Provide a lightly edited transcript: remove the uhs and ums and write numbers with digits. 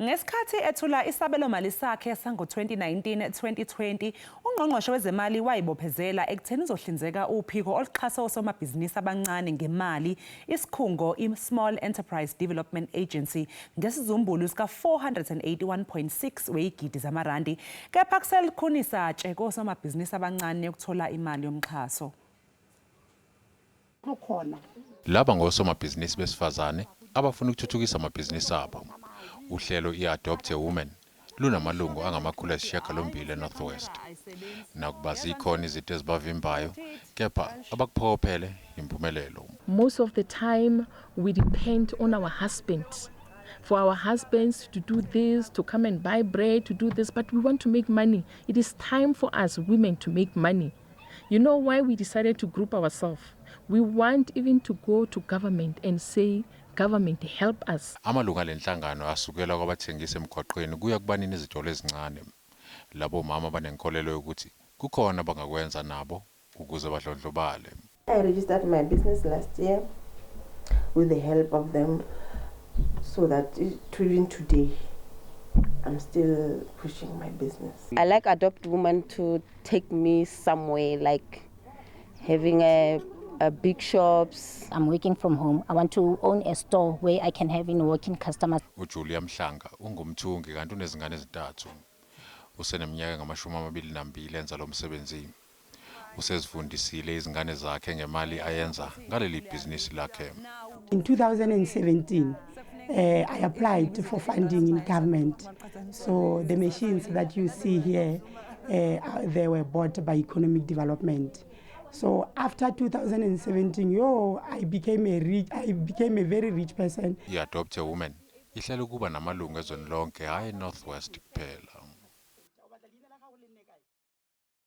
Ngesikhathi ethula isabelomali sakhe sango-2019-2020, uNgqongqoshe wezeMali wayibophezela ekutheni uzohlinzeka uphiko oluxhasa osomabhizinisi abancane ngemali, isikhungo i-Small Enterprise Development Agency ngesizumbulu sika-481.6 weyigidi zamarandi, kepha kuselukhuni satshe kosomabhizinisi abancane ukuthola imali yomxhaso. Laba ngosomabhizinisi besifazane abafuna ukuthuthukisa amabhizinisi abo. Uhlelo i-Adopt a Woman lunamalungu angama-800 eNorth West. Nakuba zikhona izinto ezibavimbayo, kepha abakuphokophele impumelelo. Most of the time, we depend on our husbands. For our husbands to do this, to come and buy bread, to do this, but we want to make money. It is time for us women to make money. You know why we decided to group ourselves? We want even to go to government and say, "Government, help us." Amalungu alenhlangano asukela kwabathengisa emgwaqweni kuya kubanini izitolo ezincane. Labo mama banenkolelo yokuthi kukhona abangakwenza nabo ukuze badlondlobale. I registered my business last year with the help of them so that even today I'm still pushing my business. I like Adopt Woman to take me somewhere, like having a big shops. I'm working from home. I want to own a store where I can have in working customers. UJulia Mhlanga ungumthungi kanti unezingane ezintathu. Useneminyaka engamashumi amabili nambili enza lo msebenzi. Usezifundisile izingane zakhe ngemali ayenza ngaleli bhizinisi lakhe. In 2017, I applied for funding in government. So the machines that you see here, they were bought by Economic Development. So after 2017, yo, I became a very rich person. I-Adopt a Woman ihlela ukuba namalungu ezweni lonke, hhayi eNorth West kuphela.